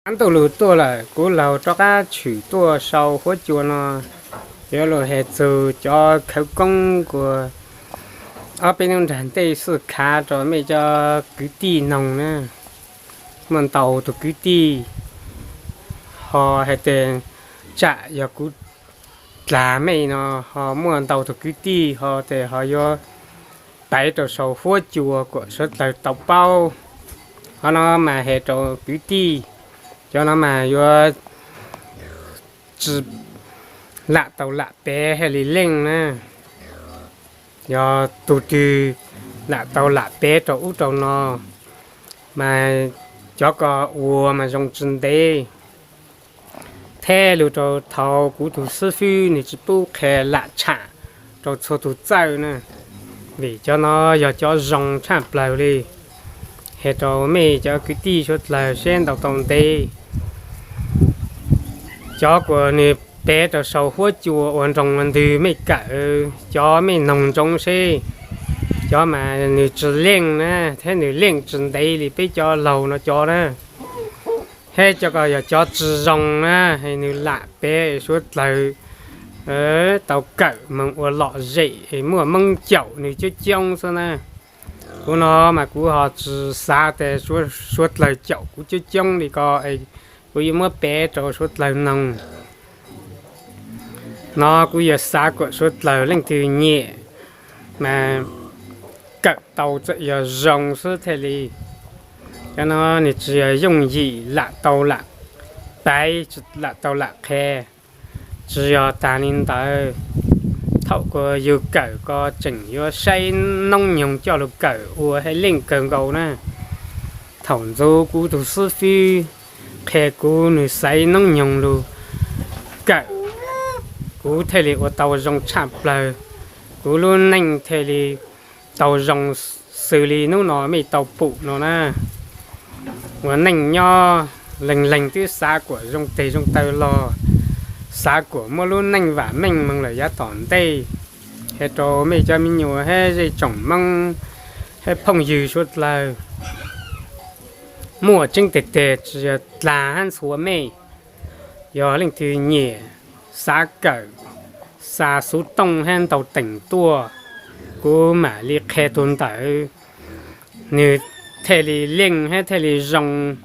Qab ntuj lug tuaj lawm, kuv laug rov qab tshwm tuaj sau huab cua no, yuav lug has txug cov khawv koob kws ob peb nub nrag ntej xwb khav rua mej cov kwv tij noog na. Muaj ntau tug kwv tij ho has tas tsam yog kuv dlag mej no, ho muaj ntau tug kwv tij ho tas ho yuav paiv rua sau huab cua kuas suav dlawg tau paub. Qhov no mas has rua kwv tij, cov no mas yuav tsi lam tau lam pev hab li leej na. Yog tug twg lam tau lam pev rua ub rua no mas cov ko ua mas zoo tsi ntev. Theb lug rua thaus kuv tug xib fwb nwg tsi pub qha lam tsham rua txhua tug txawj na, vim cov no yog cov zoo tshaj plawg li. Has rua mej cov kwv tij suav dlawg seb ntau tau ntev. Cov kuas nwg pev rua sau huab cua ua nroo ua ntwg mej kawm, cov mej noog ntsoov seb, cov mas nwg tsi leej na, thiab nwg leej tsi ntev li peb cov laug no cov na. Hab cov ko yog cov tsi zoo na, nwg lam pev suav dlawg tau kawm moog ua lom zem, muaj Moob caum nwg coob coob xwb na. Kuv no mas kuv ho tsi xav tas suav dlawg caum kuv coob coob li ko, kuv yuav muab pev rua suav dlawg noog. No kuv yuav xav kuas suav dlawg leej twg nyiam mas kawm tau txawm yog zoo xwb thiaj li. Cov no nwg tsi yog yooj yim lam tau lam paiv, lam tau lam qha. Tsi yog tag li ntawd, thaum kuas yug kawm ko tseem yuav saib noob nyoog coj lug kawm ua hab leej kawg nkaus na. Thaum ntxuv kuv tug xib fwb qha kuv, nwg xaiv noob nyoog lug kawm, kuv thiaj li ua tau zoo tshaj plawg, kuv lub neej thiaj li tau zoo xws li hnub no mej tau pum no na. Ua neej nyob leeg leeg twb xav kuas zoo teg zoo taw lug, xav kuas muaj lub neej vam meej moog lawm yav tom ntej. Has rua mej cov me nyuam hab zej tsoom Moob hab phooj ywg suav dlawg, muaj tseeb teg teg tsi yog dlag hab ntxhua mej. Yog leej twg nyiam xav kawm, xa xuv tooj hab ntaus teem tuaj, kuv mam li qha tug ntawd, nwg thiaj li leej hab thiaj li zoo.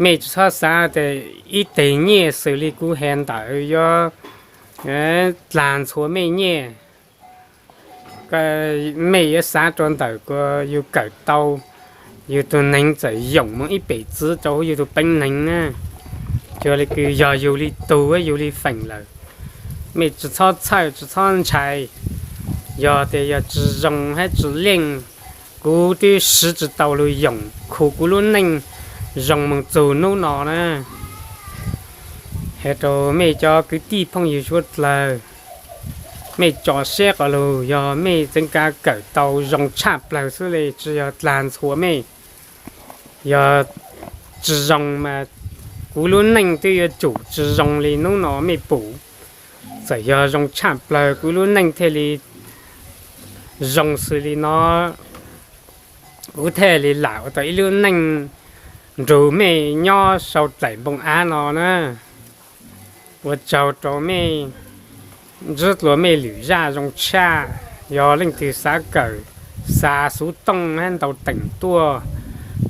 Mej tsi txhob xav tas ib teg nyiaj xws li kuv has ntawd yuav dlag ntxhua mej nyiaj. Mej yuav xav rua ntawm kuas yug kawm tau, yug tug neeg txawm yoom moog ib pem txwv rua huv yug tug peev neeg na. Cuag li kws yog yug li tug, yug li feem lawm, mej tsi txhob txhawj tsi txhob ntshai. Yog tas yog tsi zoo hab tsi leej, kuv twb siv tsi tau lug yoom khu kuv lub neej zoo moog txug hnub no na. Has rua mej cov kwv tij phooj ywg suav dlawg, mej tso siab quas lug, yog mej txeev kav kawm tau zoo tshaj plawg xwb le, tsi yog dlag ntxhua mej. Yog tsi zoo mas kuv lub neej twb yuav tsum tsi zoo li hnub no mej pum. Txawm yog zoo tshaj plawg kuv lub neej thiaj li zoo xws li no, kuv thiaj li lam ua tau ib lub neej nrug mej nyob sau dlaim npoo av no na. Ua tsaug rua mej, ntsib dlua mej lwm zaj zoo tshaj. Yog leej twg xav kawm, xa xuv tooj hab ntaus teem tuaj,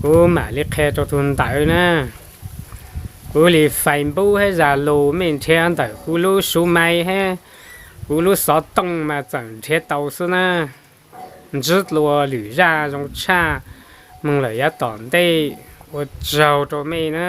kuv mam li qha rua tug ntawd na. Kuv li Facebook hab Zalo mej nrhiav ntawm kuv lub xuv maiv hab kuv lub xov tooj mas txawm nrhiav tau xwb na. Ntsib dlua lwm zaj zoo tshaj moog lawm yav tom ntej. Ua tsaug rua mej na.